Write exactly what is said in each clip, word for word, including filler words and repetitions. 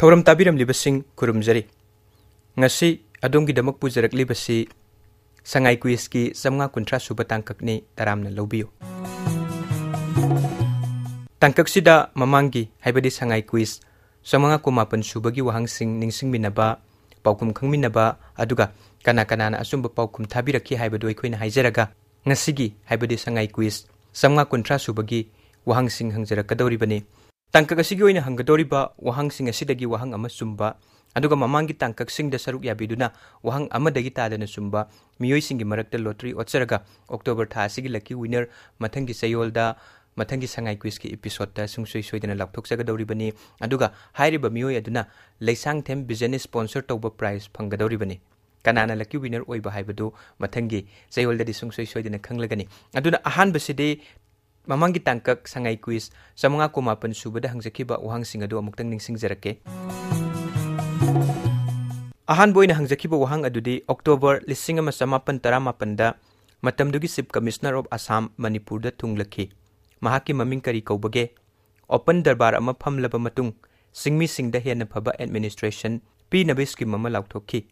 ꯊꯧꯔꯝ ꯇꯥꯕꯤꯔꯝꯂꯤꯕꯁꯤꯡ ꯈꯨꯔꯨꯝꯖꯔꯤ꯫ ꯉꯁꯤ ꯑꯗꯣꯝꯒꯤꯗꯃꯛ ꯄꯨꯖꯔꯛꯂꯤꯕꯁꯤ ꯁꯉꯥꯏ ꯀ꯭ꯋꯤꯖꯀꯤ ꯆꯥꯝꯃꯉꯥ ꯀꯨꯟꯊ꯭ꯔꯥ ꯁꯨꯕ ꯇꯥꯡꯀꯛꯅꯤ, ꯇꯔꯥꯝꯅ ꯂꯧꯕꯤꯌꯨ꯫ ꯇꯥꯡꯀꯛꯁꯤꯗ ꯃꯃꯥꯡꯒꯤ, ꯍꯥꯏꯕꯗꯤ ꯁꯉꯥꯏ ꯀ꯭ꯋꯤꯖ ꯆꯥꯝꯃꯉꯥ ꯀꯨꯟꯃꯥꯄꯟ ꯁꯨꯕꯒꯤ ꯋꯥꯍꯪꯁꯤꯡ ꯅꯤꯡꯁꯤꯡꯃꯤꯟꯅꯕ, ꯄꯥꯎꯈꯨꯝ ꯈꯪꯃꯤꯟꯅꯕ, ꯑꯗꯨꯒ ꯀꯅꯥ ꯀꯅꯥꯅ ꯑꯆꯨꯝꯕ ꯄꯥꯎꯈꯨꯝ ꯊꯥꯕꯤꯔꯛꯈꯤ ꯍꯥꯏꯕꯗꯨ ꯑꯩꯈꯣꯏꯅ ꯍꯥꯏꯖꯔꯒ, ꯉꯁꯤꯒꯤ, ꯍꯥꯏꯕꯗꯤ ꯁꯉꯥꯏ ꯀ꯭ꯋꯤꯖ ꯆꯥꯝꯃꯉꯥ ꯀꯨꯟꯊ꯭ꯔꯥ ꯁꯨꯕꯒꯤ ꯋꯥꯍꯪꯁꯤꯡ ꯍꯪꯖꯔꯛꯀꯗꯧꯔꯤꯕꯅꯤ꯫ ꯇꯥꯡꯀꯛ ꯑꯁꯤꯒꯤ ꯑꯣꯏꯅ ꯍꯪꯒꯗꯧꯔꯤꯕ ꯋꯥꯍꯪꯁꯤꯡ ꯑꯁꯤꯗꯒꯤ ꯋꯥꯍꯪ ꯑꯃ ꯆꯨꯝꯕ, ꯑꯗꯨꯒ ꯃꯃꯥꯡꯒꯤ ꯇꯥꯡꯀꯛꯁꯤꯡꯗ ꯁꯔꯨꯛ ꯌꯥꯕꯤꯗꯨꯅ ꯋꯥꯍꯪ ꯑꯃꯗꯒꯤ ꯇꯥꯗꯅ ꯆꯨꯝꯕ ꯃꯤꯑꯣꯏꯁꯤꯡꯒꯤ ꯃꯔꯛꯇ ꯂꯣꯇꯔꯤ ꯑꯣꯠꯆꯔꯒ, ꯑꯣꯛꯇꯣꯕꯔ ꯊꯥ ꯑꯁꯤꯒꯤ ꯂꯛꯀꯤ ꯋꯤꯅꯔ ꯃꯊꯪꯒꯤ ꯆꯌꯣꯜꯗ, ꯃꯊꯪꯒꯤ ꯁꯉꯥꯏ ꯀ꯭ꯋꯤꯖꯀꯤ ꯏꯄꯤꯁꯣꯗꯇ ꯁꯨꯡꯁꯣꯏ ꯁꯣꯏꯗꯅ ꯂꯥꯎꯊꯣꯛꯆꯒꯗꯧꯔꯤꯕꯅꯤ꯫ ꯑꯗꯨꯒ ꯍꯥꯏꯔꯤꯕ ꯃꯤꯑꯣꯏ ꯑꯗꯨꯅ ꯂꯩꯁꯥꯡꯊꯦꯝ ꯕꯤꯖꯟꯅ ꯁ꯭ꯄꯣꯟꯁꯔ ꯇꯧꯕ ꯄ꯭ꯔꯥꯏꯖ ꯐꯪꯒꯗꯧꯔꯤꯕꯅꯤ꯫ ꯀꯅꯥꯅ ꯂꯛꯀꯤ ꯋꯤꯅꯔ ꯑꯣꯏꯕ ꯍꯥꯏꯕꯗꯨ ꯃꯊꯪꯒꯤ ꯆꯌꯣꯜꯗꯗꯤ ꯁꯨꯡꯁꯣꯏ ꯁꯣꯏꯗꯅ ꯈꯪꯂꯒꯅꯤ꯫ ꯑꯗꯨꯅ ꯑꯍꯥꯟꯕꯁꯤꯗꯤ ꯃꯃꯥꯡꯒꯤ ꯇꯥꯡꯀꯛ ꯁꯉꯥꯏ ꯀ꯭ꯋꯤꯖ ꯆꯥꯝꯃꯉꯥ ꯀꯨꯟꯃꯥꯄꯟ ꯁꯨꯕꯗ ꯍꯪꯖꯈꯤꯕ ꯋꯥꯍꯪꯁꯤꯡ ꯑꯗꯨ ꯑꯃꯨꯛꯇꯪ ꯅꯤꯡꯁꯤꯡꯖꯔꯛꯀꯦ꯫ ꯑꯍꯥꯟꯕ ꯑꯣꯏꯅ ꯍꯪꯖꯈꯤꯕ ꯋꯥꯍꯪ ꯑꯗꯨꯗꯤ ꯑꯣꯛꯇꯣꯕꯔ ꯂꯤꯁꯤꯡ ꯑꯃ ꯆꯃꯥꯄꯟ ꯇꯔꯥꯃꯥꯄꯟꯗ ꯃꯇꯝꯗꯨꯒꯤ Chief Commissioner of Assam ꯃꯅꯤꯄꯨꯔꯗ ꯊꯨꯡꯂꯛꯈꯤ꯫ ꯃꯍꯥꯛꯀꯤ ꯃꯃꯤꯡ ꯀꯔꯤ ꯀꯧꯕꯒꯦ? ꯑꯣꯄꯟ ꯗꯔꯕꯥꯔ ꯑꯃ ꯐꯝꯂꯕ ꯃꯇꯨꯡ ꯆꯤꯡꯃꯤꯁꯤꯡꯗ ꯍꯦꯟꯅ ꯐꯕ ꯑꯦꯗꯃꯤꯅꯤꯁꯇ꯭ꯔꯦꯁꯟ ꯄꯤꯅꯕ ꯁ꯭ꯀꯤꯝ ꯑꯃ ꯂꯥꯎꯊꯣꯛꯈꯤ꯫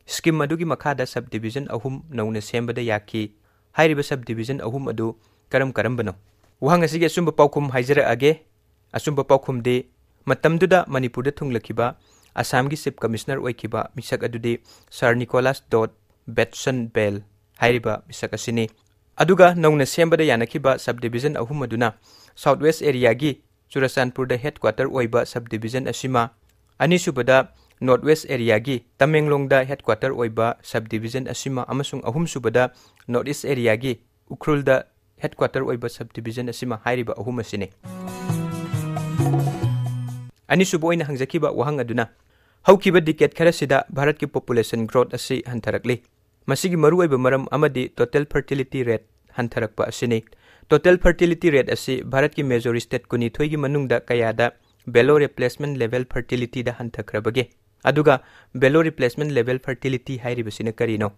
ꯁ꯭ꯀꯤꯝ ꯑꯗꯨꯒꯤ ꯃꯈꯥꯗ ꯁꯕ ꯗꯤꯕꯤꯖꯟ ꯑꯍꯨꯝ ꯅꯧꯅ ꯁꯦꯝꯕꯗ ꯌꯥꯈꯤ꯫ ꯍꯥꯏꯔꯤꯕ ꯁꯕ ꯗꯤꯕꯤꯖꯟ ꯑꯍꯨꯝ ꯑꯗꯨ ꯀꯔꯝ ꯀꯔꯝꯕꯅꯣ? ꯋꯥꯍꯪ ꯑꯁꯤꯒꯤ ꯑꯆꯨꯝꯕ ꯄꯥꯎꯈꯨꯝ ꯍꯥꯏꯖꯔꯛꯑꯒꯦ꯫ ꯑꯆꯨꯝꯕ ꯄꯥꯎꯈꯨꯝꯗꯤ, ꯃꯇꯝꯗꯨꯗ ꯃꯅꯤꯄꯨꯔꯗ ꯊꯨꯡꯂꯈꯤꯕ ꯑꯁꯥꯝꯒꯤ Chief Commissioner ꯑꯣꯏꯈꯤꯕ ꯃꯤꯁꯛ ꯑꯗꯨꯗꯤ ꯁꯥꯔ ꯅꯤꯀꯣꯂꯥꯁ ꯗꯣꯠ ꯕꯦꯠꯁꯟ ꯕꯦꯜ ꯍꯥꯏꯔꯤꯕ ꯃꯤꯁꯛ ꯑꯁꯤꯅꯤ꯫ ꯑꯗꯨꯒ ꯅꯧꯅ ꯁꯦꯝꯕꯗ ꯌꯥꯅꯈꯤꯕ ꯁꯕ ꯗꯤꯕꯤꯖꯟ ꯑꯍꯨꯝ ꯑꯗꯨꯅ ꯁꯥꯎꯠ ꯋꯦꯁ ꯑꯦꯔꯤꯌꯥꯒꯤ ꯆꯨꯔꯆꯥꯟꯄꯨꯔꯗ ꯍꯦꯗꯀ꯭ꯋꯥꯇꯔ ꯑꯣꯏꯕ ꯁꯕ ꯗꯤꯕꯤꯖꯟ ꯑꯁꯤꯃ, ꯑꯅꯤꯁꯨꯕꯗ ꯅꯣꯔꯠ ꯋꯦꯁ ꯑꯦꯔꯤꯌꯥꯒꯤ ꯇꯃꯦꯡꯂꯣꯡꯗ ꯍꯦꯗꯀ꯭ꯋꯥꯇꯔ ꯑꯣꯏꯕ ꯁꯕ ꯗꯤꯕꯤꯖꯟ ꯑꯁꯤꯃ, ꯑꯃꯁꯨꯡ ꯑꯍꯨꯝꯁꯨꯕꯗ ꯅꯣꯔꯠ ꯏꯁ ꯑꯦꯔꯤꯌꯥꯒꯤ ꯎꯈ꯭ꯔꯨꯜꯗ ꯍꯦꯗꯀ꯭ꯋꯥꯇꯔ ꯑꯣꯏꯕ ꯁꯕ ꯗꯤꯕꯤꯖꯟ ꯑꯁꯤꯃ ꯍꯥꯏꯔꯤꯕ ꯑꯍꯨꯝ ꯑꯁꯤꯅꯤ꯫ ꯑꯅꯤꯁꯨꯕ ꯑꯣꯏꯅ ꯍꯪꯖꯈꯤꯕ ꯋꯥꯍꯪ ꯑꯗꯨꯅ, ꯍꯧꯈꯤꯕ ꯗꯤꯀꯦꯠ ꯈꯔꯁꯤꯗ ꯚꯥꯔꯠꯀꯤ ꯄꯣꯄꯨꯂꯦꯁꯟ ꯒ꯭ꯔꯣꯠ ꯑꯁꯤ ꯍꯟꯊꯔꯛꯂꯤ꯫ ꯃꯁꯤꯒꯤ ꯃꯔꯨꯑꯣꯏꯕ ꯃꯔꯝ ꯑꯃꯗꯤ ꯇꯣꯇꯦꯜ ꯐꯔꯇꯤꯂꯤꯇꯤ ꯔꯦꯠ ꯍꯟꯊꯔꯛꯄ ꯑꯁꯤꯅꯤ꯫ ꯇꯣꯇꯦꯜ ꯐꯔꯇꯤꯂꯤꯇꯤ ꯔꯦꯠ ꯑꯁꯤ ꯚꯥꯔꯠꯀꯤ ꯃꯦꯖꯣꯔ ꯁ꯭ꯇꯦꯠ ꯀꯨꯟꯅꯤꯊꯣꯏꯒꯤ ꯃꯅꯨꯡꯗ ꯀꯌꯥꯗ below replacement level fertility ꯗ ꯍꯟꯊꯈ꯭ꯔꯕꯒꯦ? ꯑꯗꯨꯒ below replacement level fertility ꯍꯥꯏꯔꯤꯕꯁꯤꯅ ꯀꯔꯤꯅꯣ?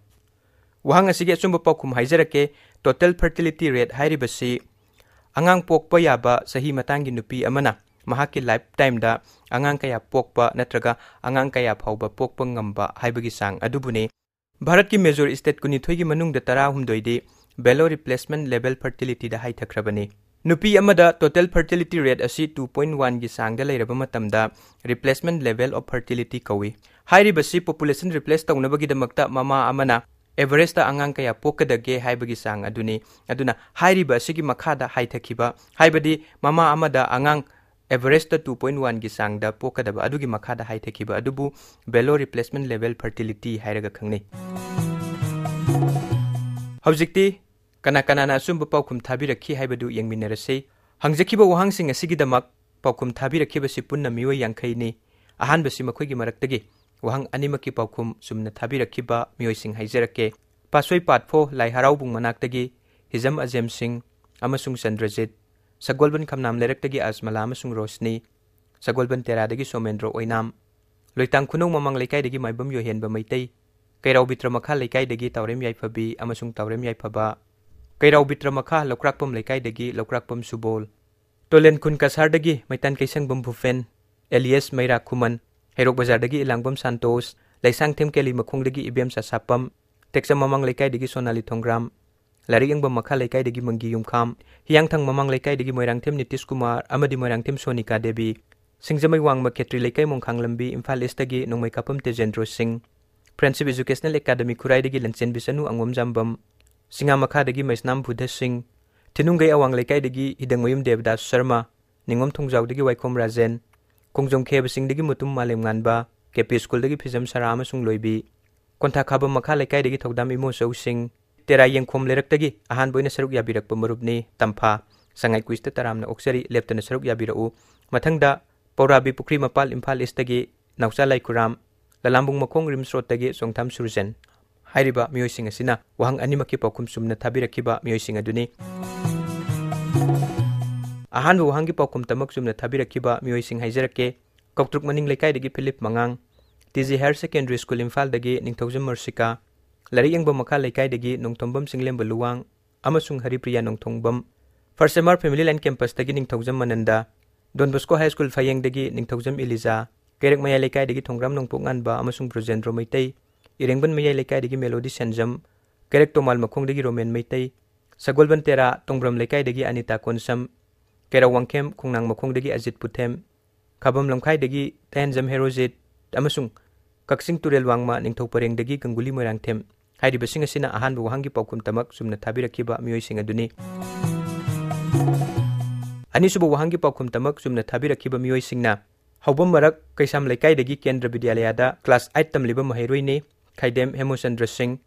ꯋꯥꯍꯪ ꯑꯁꯤꯒꯤ ꯑꯆꯨꯝꯕ ꯄꯥꯎꯈꯨꯝ ꯍꯥꯏꯖꯔꯛꯀꯦ꯫ ꯇꯣꯇꯦꯜ ꯐꯔꯇꯤꯂꯤꯇꯤ ꯔꯦꯠ ꯍꯥꯏꯔꯤꯕꯁꯤ ꯑꯉꯥꯡ ꯄꯣꯛꯄ ꯌꯥꯕ ꯆꯍꯤ ꯃꯇꯥꯡꯒꯤ ꯅꯨꯄꯤ ꯑꯃꯅ ꯃꯍꯥꯛꯀꯤ ꯂꯥꯏꯐ ꯇꯥꯏꯝꯗ ꯑꯉꯥꯡ ꯀꯌꯥ ꯄꯣꯛꯄ ꯅꯠꯇ꯭ꯔꯒ ꯑꯉꯥꯡ ꯀꯌꯥ ꯐꯥꯎꯕ ꯄꯣꯛꯄ ꯉꯝꯕ ꯍꯥꯏꯕꯒꯤ ꯆꯥꯡ ꯑꯗꯨꯕꯨꯅꯤ꯫ ꯚꯥꯔꯠꯀꯤ ꯃꯦꯖꯣꯔ ꯁ꯭ꯇꯦꯠ ꯀꯨꯟꯅꯤꯊꯣꯏꯒꯤ ꯃꯅꯨꯡꯗ ꯇꯔꯥꯍꯨꯝꯗꯣꯏꯗꯤ below replacement level fertilityꯗ ꯍꯥꯏꯊꯈ꯭ꯔꯕꯅꯤ꯫ ꯅꯨꯄꯤ ꯑꯃꯗ total fertility rate ꯑꯁꯤ two point oneꯒꯤ ꯆꯥꯡꯗ ꯂꯩꯔꯕ ꯃꯇꯝꯗ replacement level of fertility ꯀꯧꯏ꯫ ꯍꯥꯏꯔꯤꯕꯁꯤ population replace ꯇꯧꯅꯕꯒꯤꯗꯃꯛꯇ ꯃꯃꯥ ꯑꯃꯅ ꯑꯦꯚꯔꯦꯖꯇ ꯑꯉꯥꯡ ꯀꯌꯥ ꯄꯣꯛꯀꯗꯒꯦ ꯍꯥꯏꯕꯒꯤ ꯆꯥꯡ ꯑꯗꯨꯅꯤ꯫ ꯑꯗꯨꯅ ꯍꯥꯏꯔꯤꯕ ꯑꯁꯤꯒꯤ ꯃꯈꯥꯗ ꯍꯥꯏꯊꯈꯤꯕ, ꯍꯥꯏꯕꯗꯤ ꯃꯃꯥ ꯑꯃꯗ ꯑꯉꯥꯡ ꯑꯦꯚꯔꯦꯖꯇ two point oneꯒꯤ ꯆꯥꯡꯗ ꯄꯣꯛꯀꯗꯕ ꯑꯗꯨꯒꯤ ꯃꯈꯥꯗ ꯍꯥꯏꯊꯈꯤꯕ ꯑꯗꯨꯕꯨ below replacement level fertility ꯍꯥꯏꯔꯒ ꯈꯪꯅꯩ꯫ ꯍꯧꯖꯤꯛꯇꯤ ꯀꯅꯥ ꯀꯅꯥꯅ ꯑꯆꯨꯝꯕ ꯄꯥꯎꯈꯨꯝ ꯊꯥꯕꯤꯔꯛꯈꯤ ꯍꯥꯏꯕꯗꯨ ꯌꯦꯡꯃꯤꯟꯅꯔꯁꯤ꯫ ꯍꯪꯖꯈꯤꯕ ꯋꯥꯍꯪꯁꯤꯡ ꯑꯁꯤꯒꯤꯗꯃꯛ ꯄꯥꯎꯈꯨꯝ ꯊꯥꯕꯤꯔꯛꯈꯤꯕꯁꯤ ꯄꯨꯟꯅ ꯃꯤꯑꯣꯏ ꯌꯥꯡꯈꯩꯅꯤ꯫ ꯑꯍꯥꯟꯕꯁꯤ ꯃꯈꯣꯏꯒꯤ ꯃꯔꯛꯇꯒꯤ ꯋꯥꯍꯪ ꯑꯅꯤꯃꯛꯀꯤ ꯄꯥꯎꯈꯨꯝ ꯆꯨꯝꯅ ꯊꯥꯕꯤꯔꯛꯈꯤꯕ ꯃꯤꯑꯣꯏꯁꯤꯡ ꯍꯥꯏꯖꯔꯛꯀꯦ꯫ ꯄꯥꯠꯁꯣꯏ ꯄꯥꯠ ꯐꯣꯔ ꯂꯥꯏ ꯍꯔꯥꯎꯕꯨꯡ ꯃꯅꯥꯛꯇꯒꯤ ꯍꯤꯖꯝ ꯑꯖꯦꯝ ꯁꯤꯡ ꯑꯃꯁꯨꯡ ꯆꯟꯗ꯭ꯔꯖꯤꯠ, ꯁꯒꯣꯜꯕꯟ ꯈꯝꯅꯥꯝ ꯂꯩꯔꯛꯇꯒꯤ ꯑꯖꯃꯂꯥ ꯑꯃꯁꯨꯡ ꯔꯣꯁꯅꯤ, ꯁꯒꯣꯜꯕꯟ ꯇꯦꯔꯥꯗꯒꯤ ꯁꯣꯃꯦꯟꯗ꯭ꯔꯣ ꯑꯣꯏꯅꯥꯝ, ꯂꯣꯏꯇꯥꯡ ꯈꯨꯅꯧ ꯃꯃꯥꯡ ꯂꯩꯀꯥꯏꯗꯒꯤ ꯃꯥꯏꯕꯝ ꯌꯣꯍꯦꯟꯕ ꯃꯩꯇꯩ, ꯀꯩꯔꯥꯎ ꯕꯤꯇ꯭ꯔ ꯃꯈꯥ ꯂꯩꯀꯥꯏꯗꯒꯤ ꯇꯥꯎꯔꯦꯝ ꯌꯥꯏꯐꯕꯤ ꯑꯃꯁꯨꯡ ꯇꯥꯎꯔꯦꯝ ꯌꯥꯏꯐꯕ, ꯀꯩꯔꯥꯎ ꯕꯤꯇ꯭ꯔ ꯃꯈꯥ ꯂꯧꯀ꯭ꯔꯥꯛꯄꯝ ꯂꯩꯀꯥꯏꯗꯒꯤ ꯂꯧꯀ꯭ꯔꯥꯛꯄꯝ ꯁꯨꯕꯣꯜ, ꯇꯣꯂꯦꯟ ꯈꯨꯟ ꯀꯁꯥꯔꯗꯒꯤ ꯃꯩꯇꯥꯟ ꯀꯩꯁꯪꯕꯝ ꯚꯨꯄꯦꯟ, alias ꯃꯩꯔꯥ ꯈꯨꯃꯟ, ꯍꯩꯔꯣꯛ ꯕꯖꯥꯔꯗꯒꯤ ꯏꯂꯥꯡꯕꯝ ꯁꯥꯟꯇꯣꯁ, ꯂꯩꯁꯥꯡꯊꯦꯝ ꯀꯦꯂꯤ ꯃꯈꯣꯡꯗꯒꯤ ꯏꯕꯦꯝ ꯁꯁꯥꯄꯝ, ꯇꯦꯛꯆꯝ ꯃꯃꯥꯡ ꯂꯩꯀꯥꯏꯗꯒꯤ ꯁꯣꯅꯥꯂꯤ ꯊꯣꯡꯒ꯭ꯔꯥꯝ, ꯂꯥꯏꯔꯤꯛ ꯌꯦꯡꯕꯝ ꯃꯈꯥ ꯂꯩꯀꯥꯏꯗꯒꯤ ꯃꯪꯒꯤ ꯌꯨꯝꯈꯥꯝ, ꯍꯤꯌꯥꯡꯊꯥꯡ ꯃꯃꯥꯡ ꯂꯩꯀꯥꯏꯗꯒꯤ ꯃꯣꯏꯔꯥꯡꯊꯦꯝ ꯅꯤꯇꯤꯁ ꯀꯨꯃꯥꯔ ꯑꯃꯗꯤ ꯃꯣꯏꯔꯥꯡꯊꯦꯝ ꯁꯣꯅꯤꯀꯥ ꯗꯦꯕꯤ, ꯁꯤꯡꯖꯃꯩ ꯋꯥꯡꯃ ꯈꯦꯇ꯭ꯔꯤ ꯂꯩꯀꯥꯏ ꯃꯣꯡꯈꯥꯡ ꯂꯝꯕꯤ ꯏꯝꯐꯥꯜ ꯏꯁꯇꯒꯤ ꯅꯣꯡꯃꯩꯀꯥꯞꯄꯝ ꯇꯦꯖꯦꯟꯗ꯭ꯔꯣ ꯁꯤꯡ, ꯐ꯭ꯔꯦꯟꯗꯁꯤꯞ ꯏꯖꯨꯀꯦꯁꯅꯦꯜ ꯑꯦꯀꯥꯗꯃꯤ ꯈꯨꯔꯥꯏꯗꯒꯤ ꯂꯟꯆꯦꯟꯕꯤ ꯆꯅꯨ ꯑꯉꯣꯝ ꯖꯥꯝꯕꯝ, ꯁꯤꯡꯉꯥ ꯃꯈꯥꯗꯒꯤ ꯃꯩꯁꯅꯥꯝ ꯕꯨꯙ ꯁꯤꯡ, ꯊꯤꯅꯨꯡꯒꯩ ꯑꯋꯥꯡ ꯂꯩꯀꯥꯏꯗꯒꯤ ꯍꯤꯗꯪꯃꯌꯨꯝ ꯗꯦꯕꯗꯥꯁ ꯁꯔꯃ, ꯅꯤꯉꯣꯝ ꯊꯣꯡꯖꯥꯎꯗꯒꯤ ꯋꯥꯏꯈꯣꯝ ꯔꯥꯖꯦꯟ, ꯈꯣꯡꯖꯣꯝ ꯈꯦꯕ ꯆꯤꯡꯗꯒꯤ ꯃꯨꯇꯨꯝ ꯃꯥꯂꯦꯝ ꯉꯥꯟꯕ, ꯀꯦ ꯄꯤ ꯁ꯭ꯀꯨꯜꯗꯒꯤ ꯐꯤꯖꯝ ꯁꯔꯥ ꯑꯃꯁꯨꯡ ꯂꯣꯏꯕꯤ, ꯀꯣꯟꯊꯥꯈꯥꯕꯝ ꯃꯈꯥ ꯂꯩꯀꯥꯏꯗꯒꯤ ꯊꯧꯗꯥꯝ ꯏꯃꯣꯆꯧ ꯁꯤꯡ, ꯇꯦꯔꯥ ꯌꯦꯡꯈꯣꯝ ꯂꯩꯔꯛꯇꯒꯤ ꯑꯍꯥꯟꯕ ꯑꯣꯏꯅ ꯁꯔꯨꯛ ꯌꯥꯕꯤꯔꯛꯄ ꯃꯔꯨꯞꯅꯤ ꯇꯝꯐꯥ꯫ ꯁꯉꯥꯏ ꯀꯨꯏꯁꯇ ꯇꯔꯥꯝꯅ ꯑꯣꯛꯆꯔꯤ, ꯂꯦꯞꯇꯅ ꯁꯔꯨꯛ ꯌꯥꯕꯤꯔꯛꯎ꯫ ꯃꯊꯪꯗ ꯄꯧꯔꯥꯕꯤ ꯄꯨꯈ꯭ꯔꯤ ꯃꯄꯥꯜ ꯏꯝꯐꯥꯜ ꯏꯁꯇꯒꯤ ꯅꯥꯎꯆꯥ ꯂꯥꯏꯈꯨꯔꯥꯝ, ꯂꯂꯥꯝꯕꯨꯡ ꯃꯈꯣꯡ ꯔꯤꯝꯁ ꯔꯣꯗꯇꯒꯤ ꯆꯣꯡꯊꯥꯝ ꯁꯨꯔꯖꯦꯟ꯫ ꯍꯥꯏꯔꯤꯕ ꯃꯤꯑꯣꯏꯁꯤꯡ ꯑꯁꯤꯅ ꯋꯥꯍꯪ ꯑꯅꯤꯃꯛꯀꯤ ꯄꯥꯎꯈꯨꯝ ꯆꯨꯝꯅ ꯊꯥꯕꯤꯔꯛꯈꯤꯕ ꯃꯤꯑꯣꯏꯁꯤꯡ ꯑꯗꯨꯅꯤ꯫ ꯑꯍꯥꯟꯕ ꯋꯥꯍꯪꯒꯤ ꯄꯥꯎꯈꯨꯝꯇꯃꯛ ꯆꯨꯝꯅ ꯊꯥꯕꯤꯔꯛꯈꯤꯕ ꯃꯤꯑꯣꯏꯁꯤꯡ ꯍꯥꯏꯖꯔꯛꯀꯦ꯫ ꯀꯧꯇ꯭ꯔꯨꯛ ꯃꯅꯤꯡ ꯂꯩꯀꯥꯏꯗꯒꯤ ꯐꯤꯂꯤꯞ ꯃꯉꯥꯡ, T G higher secondary school ꯏꯝꯐꯥꯜꯗꯒꯤ ꯅꯤꯡꯊꯧꯖꯝ ꯃꯔꯁꯤꯀꯥ, ꯂꯥꯏꯔꯤꯛ ꯌꯦꯡꯕꯝ ꯃꯈꯥ ꯂꯩꯀꯥꯏꯗꯒꯤ ꯅꯣꯡꯊꯣꯝꯕꯝ ꯆꯤꯡꯂꯦꯝꯕ ꯂꯨꯋꯥꯡ ꯑꯃꯁꯨꯡ ꯍꯔꯤꯄ꯭ꯔꯤꯌꯥ ꯅꯣꯡꯊꯣꯡꯕꯝ, ꯐꯥꯔꯁ ꯑꯦꯝ ꯑꯥꯔ ꯐꯦꯃꯤꯂꯤ ꯂꯥꯏꯟ ꯀꯦꯝꯄꯁꯇꯒꯤ ꯅꯤꯡꯊꯧꯖꯝ ꯃꯅꯟꯗ, Don Bosco High School ꯐꯌꯦꯡꯗꯒꯤ ꯅꯤꯡꯊꯧꯖꯝ ꯏꯂꯤꯖꯥ, ꯀꯩꯔꯛ ꯃꯌꯥꯏ ꯂꯩꯀꯥꯏꯗꯒꯤ ꯊꯣꯡꯒ꯭ꯔꯥꯝ ꯅꯣꯡꯄꯣꯛ ꯉꯥꯟꯕ ꯑꯃꯁꯨꯡ ꯕ꯭ꯔꯖꯦꯟꯗ꯭ꯔꯣ ꯃꯩꯇꯩ, ꯏꯔꯦꯡꯕꯟ ꯃꯌꯥꯏ ꯂꯩꯀꯥꯏꯗꯒꯤ ꯃꯦꯂꯣꯗꯤ ꯁꯦꯟꯖꯝ, ꯀꯩꯔꯛ ꯇꯣꯃꯥꯜ ꯃꯈꯣꯡꯗꯒꯤ ꯔꯣꯃꯦꯟ ꯃꯩꯇꯩ, ꯁꯒꯣꯜꯕꯟ ꯇꯦꯔꯥ ꯇꯣꯡꯕ꯭ꯔꯝ ꯂꯩꯀꯥꯏꯗꯒꯤ ꯑꯅꯤꯇꯥ ꯀꯣꯟꯁꯝ, ꯀꯩꯔꯥꯎ ꯋꯥꯡꯈꯦꯝ ꯈꯣꯡꯅꯥꯡ ꯃꯈꯣꯡꯗꯒꯤ ꯑꯖꯤꯠ ꯄꯨꯊꯦꯝ, ꯈꯥꯕꯝ ꯂꯝꯈꯥꯏꯗꯒꯤ ꯇꯍꯦꯟꯖꯝ ꯍꯦꯔꯣꯖꯤꯠ ꯑꯃꯁꯨꯡ ꯀꯛꯆꯤꯡ ꯇꯨꯔꯦꯜ ꯋꯥꯡꯃ ꯅꯤꯡꯊꯧ ꯄꯔꯦꯡꯗꯒꯤ ꯒꯪꯒꯨꯂꯤ ꯃꯣꯏꯔꯥꯡꯊꯦꯝ ꯍꯥꯏꯔꯤꯕꯁꯤꯡ ꯑꯁꯤꯅ ꯑꯍꯥꯟꯕ ꯋꯥꯍꯪꯒꯤ ꯄꯥꯎꯈꯨꯝ ꯇꯃꯛ ꯆꯨꯝꯅ ꯊꯥꯕꯤꯔꯛꯈꯤꯕ ꯃꯤꯑꯣꯏꯁꯤꯡ ꯑꯗꯨꯅꯤ꯫ ꯑꯅꯤꯁꯨꯕ ꯋꯥꯍꯪꯒꯤ ꯄꯥꯎꯈꯨꯝ ꯇꯃꯛ ꯆꯨꯝꯅ ꯊꯥꯕꯤꯔꯛꯈꯤꯕ ꯃꯤꯑꯣꯏꯁꯤꯡꯅ ꯍꯧꯕꯝ ꯃꯔꯛ ꯀꯩꯁꯥꯝ ꯂꯩꯀꯥꯏꯗꯒꯤ ꯀꯦꯟꯗ꯭ꯔ ꯕꯤꯗ꯭ꯌꯥꯂꯌꯥꯗ ꯀ꯭ꯂꯥꯁ ꯑꯥꯏꯠ ꯇꯝꯂꯤꯕ ꯃꯍꯩꯔꯣꯏꯅꯤ ꯈꯥꯏꯗꯦꯝ ꯍꯦꯃꯣꯆꯟꯗ꯭ꯔ ꯁꯤꯡ,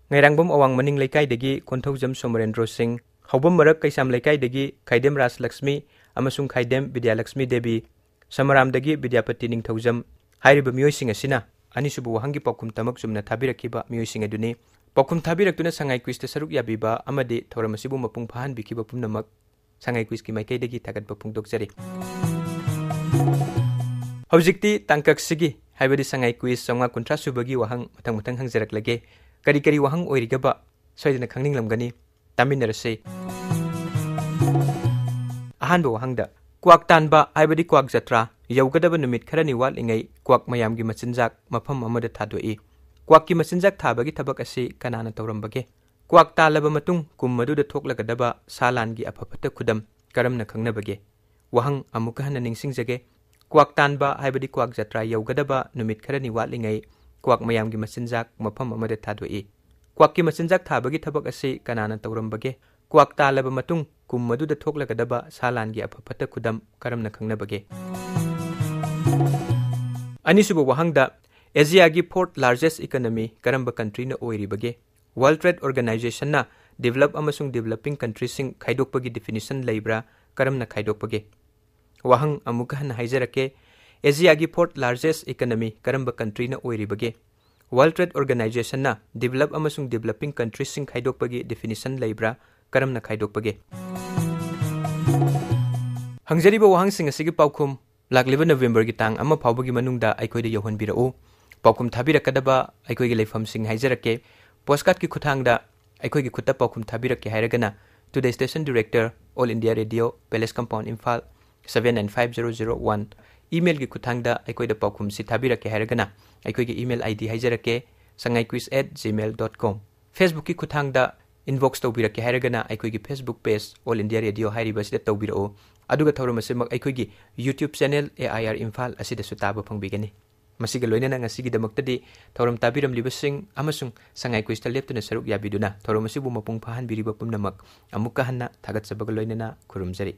ꯉꯩꯔꯥꯡꯕꯝ ꯑꯋꯥꯡ ꯃꯅꯤꯡ ꯂꯩꯀꯥꯏꯗꯒꯤ ꯀꯣꯟꯊꯧꯖꯝ ꯁꯣꯃꯔꯦꯟꯗ꯭ꯔꯣ ꯁꯤꯡ, ꯍꯧꯕꯝ ꯃꯔꯛ ꯀꯩꯁꯥꯝ ꯂꯩꯀꯥꯏꯗꯒꯤ ꯈꯥꯏꯗꯦꯝ ꯔꯥꯖꯂꯛꯁꯃꯤ ꯑꯃꯁꯨꯡ ꯈꯥꯏꯗꯦꯝ ꯕꯤꯗ꯭ꯌꯥꯂꯛꯁꯃꯤ ꯗꯦꯕꯤ, ꯁꯃꯔꯥꯝꯗꯒꯤ ꯕꯤꯗ꯭ꯌꯥꯄꯇꯤ ꯅꯤꯡꯊꯧꯖꯝ ꯍꯥꯏꯔꯤꯕ ꯃꯤꯑꯣꯏꯁꯤꯡ ꯑꯁꯤꯅ ꯑꯅꯤꯁꯨꯕ ꯋꯥꯍꯪꯒꯤ ꯄꯥꯎꯈꯨꯝ ꯇꯃꯛ ꯆꯨꯝꯅ ꯊꯥꯕꯤꯔꯛꯈꯤꯕ ꯃꯤꯑꯣꯏꯁꯤꯡ ꯑꯗꯨꯅꯤ꯫ ꯄꯥꯎꯈꯨꯝ ꯊꯥꯕꯤꯔꯛꯇꯨꯅ ꯁꯉꯥꯏ ꯀ꯭ꯋꯤꯖꯇ ꯁꯔꯨꯛ ꯌꯥꯕꯤꯕ ꯑꯃꯗꯤ ꯊꯧꯔꯝ ꯑꯁꯤꯕꯨ ꯃꯄꯨꯡ ꯐꯥꯍꯟꯕꯤꯈꯤꯕ ꯄꯨꯝꯅꯃꯛ ꯁꯉꯥꯏ ꯀ꯭ꯋꯤꯖꯀꯤ ꯃꯥꯏꯀꯩꯗꯒꯤ ꯊꯥꯒꯠꯄ ꯐꯣꯡꯗꯣꯛꯆꯔꯤ꯫ ꯍꯧꯖꯤꯛꯇꯤ ꯇꯥꯡꯀꯛꯁꯤꯒꯤ, ꯍꯥꯏꯕꯗꯤ ꯁꯉꯥꯏ ꯀ꯭ꯋꯤꯖ ꯆꯥꯝꯃꯉꯥ ꯀꯨꯟꯊ꯭ꯔꯥ ꯁꯨꯕꯒꯤ ꯋꯥꯍꯪ ꯃꯊꯪ ꯃꯊꯪ ꯍꯪꯖꯔꯛꯂꯒꯦ꯫ ꯀꯔꯤ ꯀꯔꯤ ꯋꯥꯍꯪ ꯑꯣꯏꯔꯤꯒꯕ? ꯁꯣꯏꯗꯅ ꯈꯪꯅꯤꯡꯂꯝꯒꯅꯤ꯫ ꯇꯥꯃꯤꯟꯅꯔꯁꯤ꯫ ꯑꯍꯥꯟꯕ ꯋꯥꯍꯪꯗ, ꯀ꯭ꯋꯥꯛ ꯇꯥꯟꯕ, ꯍꯥꯏꯕꯗꯤ ꯀ꯭ꯋꯥꯛ ꯖꯇ꯭ꯔꯥ ꯌꯧꯒꯗꯕ ꯅꯨꯃꯤꯠ ꯈꯔꯅꯤ ꯋꯥꯠꯂꯤꯉꯩ ꯀ꯭ꯋꯥꯛ ꯃꯌꯥꯝꯒꯤ ꯃꯆꯤꯟꯖꯥꯛ ꯃꯐꯝ ꯑꯃꯗ ꯊꯥꯗꯣꯛꯏ꯫ ꯀ꯭ꯋꯥꯛꯀꯤ ꯃꯆꯤꯟꯖꯥꯛ ꯊꯥꯕꯒꯤ ꯊꯕꯛ ꯑꯁꯤ ꯀꯅꯥꯅ ꯇꯧꯔꯝꯕꯒꯦ? ꯀ꯭ꯋꯥꯛ ꯇꯥꯜꯂꯕ ꯃꯇꯨꯡ ꯀꯨꯝ ꯑꯗꯨꯗ ꯊꯣꯛꯂꯒꯗꯕ ꯁꯥ ꯂꯥꯟꯒꯤ ꯑꯐ ꯐꯠꯇ ꯈꯨꯗꯝ ꯀꯔꯝꯅ ꯈꯪꯅꯕꯒꯦ? ꯋꯥꯍꯪ ꯑꯃꯨꯛꯀ ꯍꯟꯅ ꯅꯤꯡꯁꯤꯡꯖꯒꯦ꯫ ꯀ꯭ꯋꯥꯛ ꯇꯥꯟꯕ, ꯍꯥꯏꯕꯗꯤ ꯀ꯭ꯋꯥꯛ ꯖꯇ꯭ꯔꯥ ꯌꯧꯒꯗꯕ ꯅꯨꯃꯤꯠ ꯈꯔꯅꯤ ꯋꯥꯠꯂꯤꯉꯩ ꯀ꯭ꯋꯥꯛ ꯃꯌꯥꯝꯒꯤ ꯃꯆꯤꯟꯖꯥꯛ ꯃꯐꯝ ꯑꯃꯗ ꯊꯥꯗꯣꯛꯏ꯫ ꯀ꯭ꯋꯥꯛꯀꯤ ꯃꯆꯤꯟꯖꯥꯛ ꯊꯥꯕꯒꯤ ꯊꯕꯛ ꯑꯁꯤ ꯀꯅꯥꯅ ꯇꯧꯔꯝꯕꯒꯦ? ꯀ꯭ꯋꯥꯛ ꯇꯥꯜꯂꯕ ꯃꯇꯨꯡ ꯀꯨꯝ ꯑꯗꯨꯗ ꯊꯣꯛꯂꯒꯗꯕ ꯁꯥ ꯂꯥꯟꯒꯤ ꯑꯐ ꯐꯠꯇ ꯈꯨꯗꯝ ꯀꯔꯝꯅ ꯈꯪꯅꯕꯒꯦ? ꯑꯅꯤꯁꯨꯕ ꯋꯥꯍꯪꯗ, ꯑꯦꯖꯤꯌꯥꯒꯤ fourth largest economy ꯀꯔꯝꯕ countryꯅ ꯑꯣꯏꯔꯤꯕꯒꯦ? World Trade Organizationꯅ develop ꯑꯃꯁꯨꯡ developing countryꯁꯤꯡ ꯈꯥꯏꯗꯣꯛꯄꯒꯤ definition ꯂꯩꯕ꯭ꯔꯥ? ꯀꯔꯝꯅ ꯈꯥꯏꯗꯣꯛꯄꯒꯦ? ꯋꯥꯍꯪ ꯑꯃꯨꯛꯀ ꯍꯟꯅ ꯍꯥꯏꯖꯔꯛꯀꯦ꯫ ꯑꯦꯖꯤꯌꯥꯒꯤ fourth largest economy ꯀꯔꯝꯕ countryꯅ ꯑꯣꯏꯔꯤꯕꯒꯦ? World Trade Organizationꯅ develop ꯑꯃꯁꯨꯡ developing countryꯁꯤꯡ ꯈꯥꯏꯗꯣꯛꯄꯒꯤ definition ꯂꯩꯕ꯭ꯔꯥ? ꯀꯔꯝꯅ ꯈꯥꯏꯗꯣꯛꯄꯒꯦ? ꯍꯪꯖꯔꯤꯕ ꯋꯥꯍꯪꯁꯤꯡ ꯑꯁꯤꯒꯤ ꯄꯥꯎꯈꯨꯝ ꯂꯥꯛꯂꯤꯕ ꯅꯕꯦꯝꯕꯔꯒꯤ ꯇꯥꯡ ꯑꯃ ꯐꯥꯎꯕꯒꯤ ꯃꯅꯨꯡꯗ ꯑꯩꯈꯣꯏꯗ ꯌꯧꯍꯟꯕꯤꯔꯛꯎ꯫ ꯄꯥꯎꯈꯨꯝ ꯊꯥꯕꯤꯔꯛꯀꯗꯕ ꯑꯩꯈꯣꯏꯒꯤ ꯂꯩꯐꯝꯁꯤꯡ ꯍꯥꯏꯖꯔꯛꯀꯦ꯫ Postcardꯀꯤ ꯈꯨꯠꯊꯥꯡꯗ ꯑꯩꯈꯣꯏꯒꯤ ꯈꯨꯠꯇ ꯄꯥꯎꯈꯨꯝ ꯊꯥꯕꯤꯔꯛꯀꯦ ꯍꯥꯏꯔꯒꯅ, to the station director, All India Radio, Palace Compound, Imphal, seven nine five zero zero one꯫ Emailꯒꯤ ꯈꯨꯠꯊꯥꯡꯗ ꯑꯩꯈꯣꯏꯗ ꯄꯥꯎꯈꯨꯝꯁꯤ ꯊꯥꯕꯤꯔꯛꯀꯦ ꯍꯥꯏꯔꯒꯅ ꯑꯩꯈꯣꯏꯒꯤ email ID ꯍꯥꯏꯖꯔꯛꯀꯦ, sangaiquiz at gmail dot com꯫ Facebookꯀꯤ ꯈꯨꯠꯊꯥꯡꯗ inbox ꯇꯧꯕꯤꯔꯛꯀꯦ ꯍꯥꯏꯔꯒꯅ ꯑꯩꯈꯣꯏꯒꯤ Facebook page All India Radio ꯍꯥꯏꯔꯤꯕ ꯑꯁꯤꯗ ꯇꯧꯕꯤꯔꯛꯎ꯫ ꯑꯗꯨꯒ ꯊꯧꯔꯝ ꯑꯁꯤꯃꯛ ꯑꯩꯈꯣꯏꯒꯤ YouTube channel A I R Imphal ꯑꯁꯤꯗꯁꯨ ꯇꯥꯕ ꯐꯪꯕꯤꯒꯅꯤ꯫ ꯃꯁꯤꯒ ꯂꯣꯏꯅꯅ ꯉꯁꯤꯒꯤꯗꯃꯛꯇꯗꯤ ꯊꯧꯔꯝ ꯇꯥꯕꯤꯔꯝꯂꯤꯕꯁꯤꯡ ꯑꯃꯁꯨꯡ ꯁꯉꯥꯏ ꯀ꯭ꯋꯤꯖꯇ ꯂꯦꯞꯇꯨꯅ ꯁꯔꯨꯛ ꯌꯥꯕꯤꯗꯨꯅ ꯊꯧꯔꯝ ꯑꯁꯤꯕꯨ ꯃꯄꯨꯡ ꯐꯥꯍꯟꯕꯤꯔꯤꯕ ꯄꯨꯝꯅꯃꯛ ꯑꯃꯨꯛꯀ ꯍꯟꯅ ꯊꯥꯒꯠꯆꯕꯒ ꯂꯣꯏꯅꯅ ꯈꯨꯔꯨꯝꯖꯔꯤ꯫